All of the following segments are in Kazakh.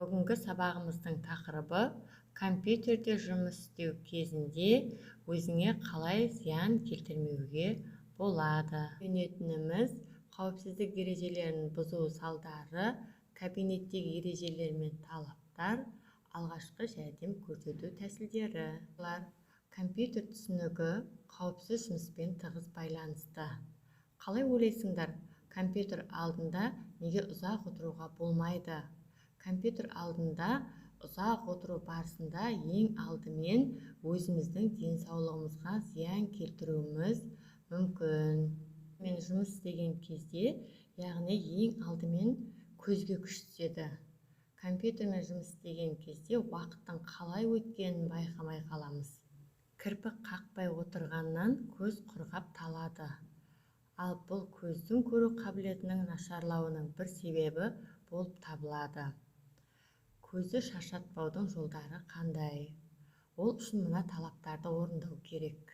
Бүгінгі сабағымыздың тақырыбы компьютерде жұмыс істеу кезінде өзіңе қалай зиян келтірмеуге болады. Үйренетініміз қауіпсіздік ережелерін бұзу салдары, кабинеттегі ережелер мен талаптар, алғашқы жәрдем көрсету тәсілдері. Компьютер түсінігі қауіпсіз жұмыспен тығыз байланысты. Қалай ойлайсыңдар, компьютер алдында неге ұзақ отыруға болмайды? Компьютер алдында ұзақ отыру барысында ең алдымен өзіміздің денсаулығымызға зиян келтіруіміз мүмкін. Мен жұмыс істеген кезде, яғни ең алдымен көзге күш түседі. Компьютермен жұмыс істеген кезде уақыттың қалай өткенін байқамай қаламыз. Кірпік қақпай отырғаннан көз құрғап талады. Ал бұл көздің көру қабілетінің нашарлауының бір себебі болып табылады. Көзді шаршатпаудың жолдары қандай? Ол үшін мына талаптарды орындау керек.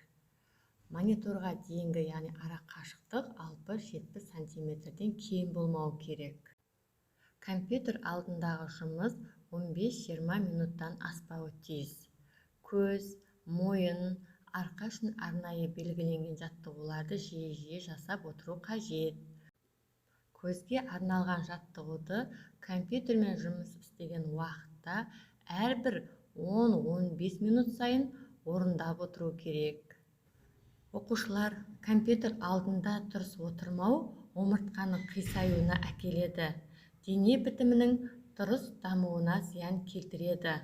Мониторға дейінгі, яғни ара қашықтық 60-70 сантиметрден кем болмау керек. Компьютер алдындағы жұмыс 15-20 минуттан аспауы тиіс. Көз, мойын, арқа үшін арнайы белгіленген жаттығуларды жиі-жиі жасап отыру қажет. Көзге арналған жаттығуды компьютермен жұмыс істеген уақытта әрбір 10-15 минут сайын орындап отыру керек. Оқушылар, компьютер алдында дұрыс отырмау омыртқаның қисаюына әкеледі, дене бітімінің дұрыс дамуына зиян келтіреді.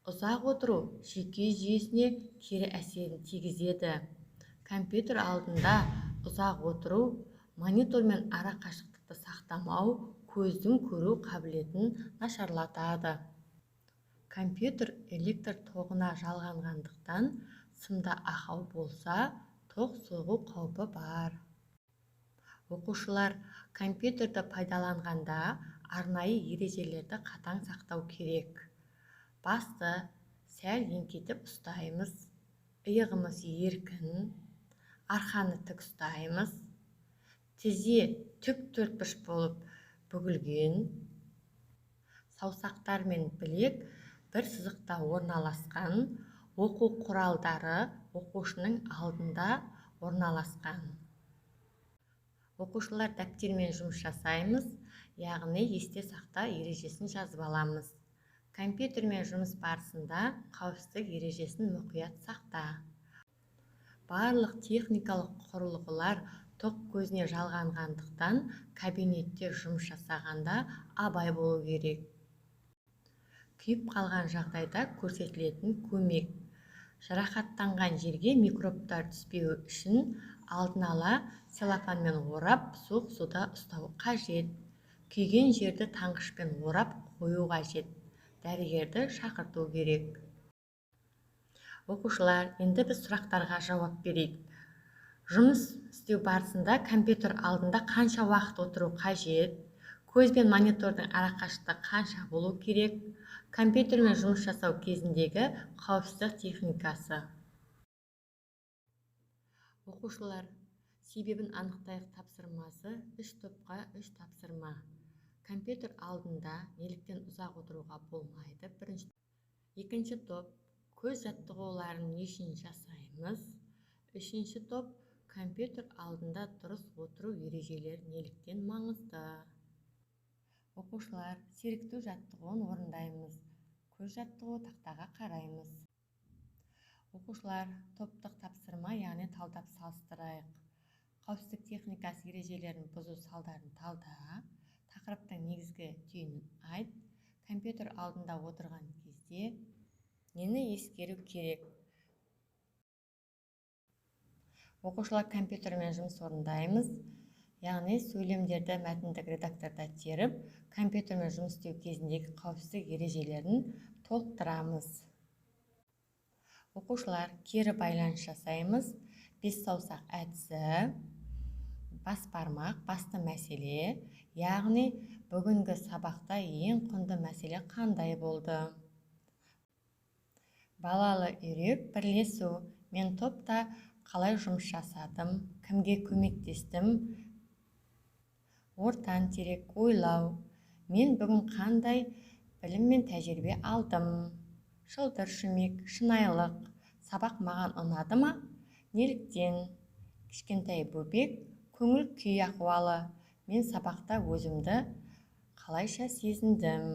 Ұзақ отыру жүйке жүйесіне кері әсерін тигізеді. Компьютер алдында ұзақ отыру, монитормен ара қашықтықты сақтамау көздің көру қабілетін нашарлатады. Компьютер электр тоғына жалғанғандықтан сымда ақау болса, тоқ соғу қаупі бар. Оқушылар, компьютерді пайдаланғанда арнайы ережелерді қатаң сақтау керек. Басты сәл еңкейтіп ұстаймыз, иығымыз еркін, арқаны тік ұстаймыз, тізе түк төртбұрыш болып бүгілген, саусақтар мен білек бір сызықта орналасқан, оқу құралдары оқушының алдында орналасқан. Оқушылар, дәптермен жұмыс жасаймыз, яғни есте сақта ережесін жазып аламыз. Компьютермен жұмыс барысында қауіпсіздік ережесін мұқият сақта. Барлық техникалық құрылғылар тоқ көзіне жалғанғандықтан кабинетте жұмыс жасағанда абай болу керек. Күйіп қалған жағдайда көрсетілетін көмек. Жарақаттанған жерге микробтар түспеуі үшін алдын ала целлофанмен орап, суық суда ұстау қажет. Күйген жерді таңғышпен орап қою қажет. Дәрігерді шақырту керек. Оқушылар, енді біз сұрақтарға жауап берейік. Жұмыс істеу барысында компьютер алдында қанша уақыт отыру қажет? Көз бен монитордың арақашықтығы қанша болу керек? Компьютермен жұмыс жасау кезіндегі қауіпсіздік техникасы. Оқушылар, себебін анықтайық тапсырмасы 3 топқа 3 тапсырма. Компьютер алдында неліктен ұзақ отыруға болмайды? Бірінші. Екінші топ, көз жаттығуларын не үшін жасаймыз? Үшінші топ, компьютер алдында дұрыс отыру ережелері неліктен маңызды? Оқушылар, сергіту жаттығуын орындаймыз. Көз жаттығу тақтаға қараймыз. Оқушылар, топтық тапсырма, яғни талдап салыстырайық. Қауіпсіздік техникасы ережелерін бұзу салдарын талда. Тақырыптың негізгі түйінін айт. Компьютер алдында отырған кезде нені ескеру керек? Оқушылар, компьютермен жұмыс орындаймыз. Яғни сөйлемдерді мәтіндік редакторда теріп, компьютермен жұмыс істеу кезіндегі қауіпсіздік ережелерін толықтырамыз. Оқушылар, кері байланыс жасаймыз. 5 саусақ әдісі, бас бармақ, басты мәселе, яғни бүгінгі сабақта ең құнды мәселе қандай болды? Балалы үйрек бірлесу. Мен топта қалай жұмыс жасадым, кімге көмектестім? Ортан терек ойлау. Мен бүгін қандай Білім мен тәжірибе алдым. Шылдыр шүмек, шынайылық. Сабақ маған ұнады ма? Неліктен? Кішкентай бөбек, көңіл күй ахуалы. Мен сабақта өзімді қалайша сезіндім?